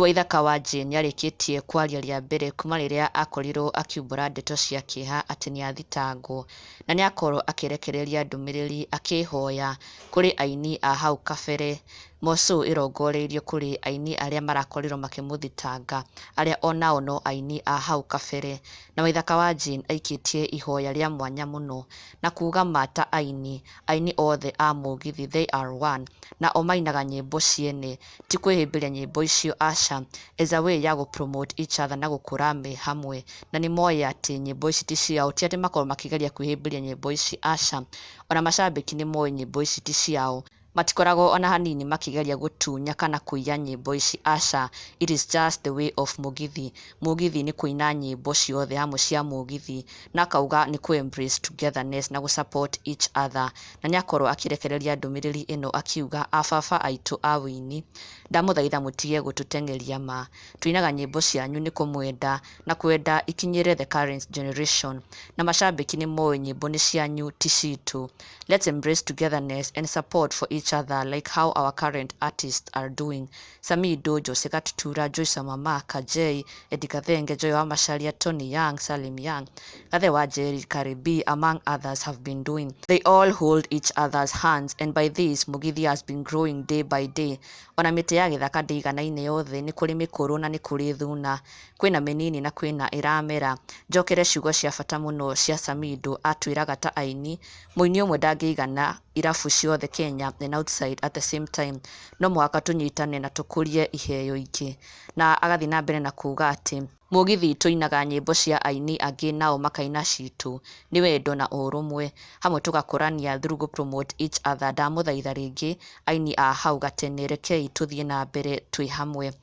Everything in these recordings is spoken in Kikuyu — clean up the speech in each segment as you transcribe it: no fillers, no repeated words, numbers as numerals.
Waithaka wa Jane nĩarĩkĩtie kwaria rĩa mbere kuma rĩrĩa akorirwo akiumbũra ndeto cia kĩeha atĩ nĩathitangwo, na nĩakorwo akĩrekereria ndũmĩrĩri akĩhoya kũrĩ aini a hau kabere. Mosũ ĩrongoreirio kũrĩ aini arĩa marakorirwo makĩmũthitanga, arĩa onao no aini a hau kabere. Na Waithaka wa Jane aikĩtie ihoya rĩa mwanya mũno na kuga ma ta aini, aini othe a mũgithi, they are one, na o mainaga nyĩmbo ciene, ti kwĩhĩmbĩria nyĩmbo icio, aca, as a way ya gũ promote each other na gũkũra me hamwe. Na nĩ moĩ atĩ nyĩmbo ici ti ciao, ti atĩ makorwo makĩgeria kwĩhĩmbĩria nyĩmbo ici, aca. Ona macambĩki nĩ moĩ nyĩmbo ici ti ciao, matikoragwo ona hanini makĩgeria gũtunya kana kũiya nyĩmbo ici, aca. It is just the way of mũgithi. Mũgithi nĩ kũina nyĩmbo ciothe hamwe cia mũgithi, na akauga nĩ kũ embrace togetherness na gũ support each other. Na nĩ akorwo akĩrekereria ndũmĩrĩri ĩno akiuga, ababa aitũ a wĩini, ndamũthaitha mũtige gũtũteng'eria ma, tũinaga nyĩmbo cianyu nĩ kũmwenda na kwenda ikinyĩre the current generation, na macambĩki nĩ moĩ nyĩmbo nĩ cianyu ti citũ. Let's embrace togetherness and support for each other like how our current artists are doing. Samido, Jose Gatutura, Joyce Mama, Kajei, Eddie Gathenge, Joy wa Macharia, Tony Young, Salim Young, Gathe wa Jerry, Karibi, among others, have been doing. They all hold each other's hands, and by this Mugithi has been growing day by day. Ona mĩtĩ ya gĩthaka ndĩiganaine yothe, nĩ kũrĩ mĩkũrũ na nĩ kũrĩ thuna, kwĩna mĩnini na kwĩna ĩramera. Njokere ciugo cia bata mũno cia Samido, atwĩraga ta aini, mũini ũmwe ndangĩigana irabu ciothe Kenya and outside at the same time, no mũhaka tũnyitane na tũkũrie iheo ingĩ. Na agathiĩ na mbere na kuga atĩ mũgithi tũinaga nyĩmbo cia aini angĩ nao makaina citũ, nĩ wendo na ũrũmwe hamwe tũgakũrania through gũ promote each other. Ndamũthaitha rĩngĩ aini a hau gatene, rekei tũthiĩ na mbere twĩ hamwe.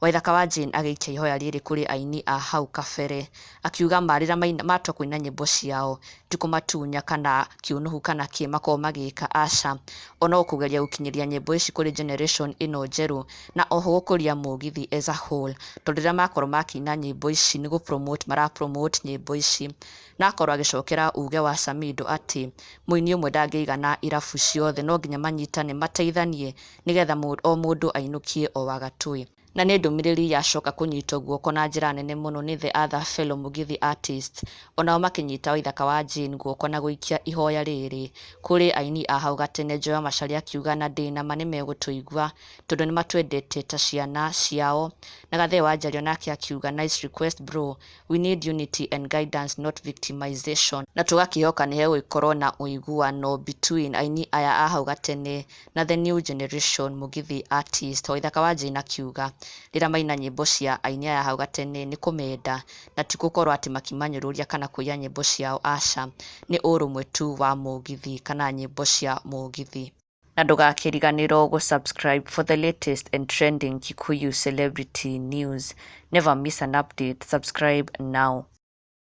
Waithaka wa Jane agĩikia ihoya rĩrĩ kũrĩ aini a hau kabere akiuga ma rĩrĩa matua kũina nyĩmbo ciao ti kũmatunya kana kĩũnũhu kana kĩ makoragwo magĩka, aca, ono kũgeria gũkinyĩria nyĩmbo ici kũrĩ generation ĩno njerũ na oho gũkũria mũgithi as a whole, tondũ rĩrĩa makorwo makĩina nyĩmbo ici nĩ gũ promote mara promote nyĩmbo ici. Na akorwo agĩcokera uge wa Samido atĩ mũini ũmwe ndangĩigana irabu ciothe, no nginya manyitane mateithanie nĩgetha o mũndũ ainũkie o wagatũĩ. Na nĩ ndũmĩrĩri yacoka kũnyitwo guoko na njĩra nene mũno nĩ the other fellow Mugithi artists, onao makĩnyita Waithaka wa Jane guoko na gũikia ihoya rĩrĩ kũrĩ aini a hau gatene. Joy Macharia akiuga na ndĩ ma nĩmegũtũigua tondũ nĩmatwendete ta ciana ciao. Na Gathee wa Njario nake akiuga, "Nice request, bro. We need unity and guidance, not victimization." Na tũgakĩhoka nĩ hegũgĩkorwo na ũiguano between aini aya a hau gatene na the new generation Mugithi artist. Waithaka wa Jane akiuga rĩrĩa maina nyĩmbo cia aini aya hau gatene nĩ kũmenda na ti gũkorwo atĩ makĩmanyũrũria kana kũiya nyĩmbo ciao, aca, nĩ ũrũmwe tu wa mũgithi kana nyĩmbo cia mũgithi. Na ndũgakĩriganĩrwo gũ subscribe for the latest and trending Kikuyu celebrity news. Never miss an update. Subscribe now.